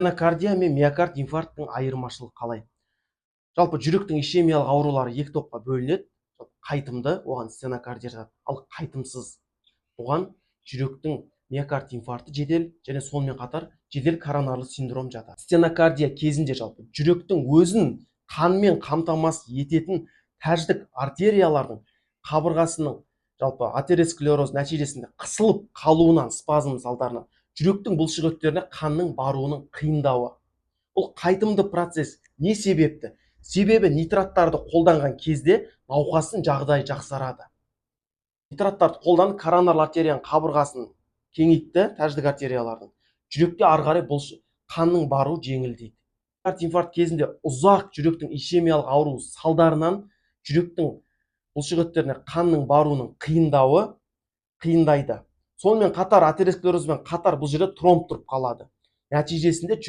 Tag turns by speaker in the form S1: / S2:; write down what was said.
S1: Стенокардия мен миокард инфаркттің айырмашылығы қалай? Жалпы, жүректің ишемиялық аурулары екі топқа бөлінеді. Қайтымды, оған стенокардия жатады, ал қайтымсыз, оған жүректің миокард инфаркті жедел және сонымен қатар жедел коронарлы синдром жатады. Стенокардия кезінде жалпы жүректің өзін қанмен қамтамасыз ететін тәждік артериялардың қабырғасының жалпы атеросклероз нәтижесінде қысылып қалуынан, спазм салдарынан жүректің бұлшықеттеріне қанның баруының қиындауы. Бұл қайтымды процесс. Не себепті? Себебі нитраттарды қолданған кезде науқастың жағдайы жақсарады. Нитраттарды қолданып, коронарлы артерияның қабырғасын кеңейтті, тәждік артериялардың. Жүректе ары қарай қанның баруы жеңілдейді. Инфаркт кезінде ұзақ жүректің ишемиялық ауруы салдарынан жүректің бұлшықеттеріне қанның баруының қиындауы қиындайды. Сонымен қатар атеросклерозбен қатар бұл жерде тромб тұрып қалады. Нәтижесінде жүрек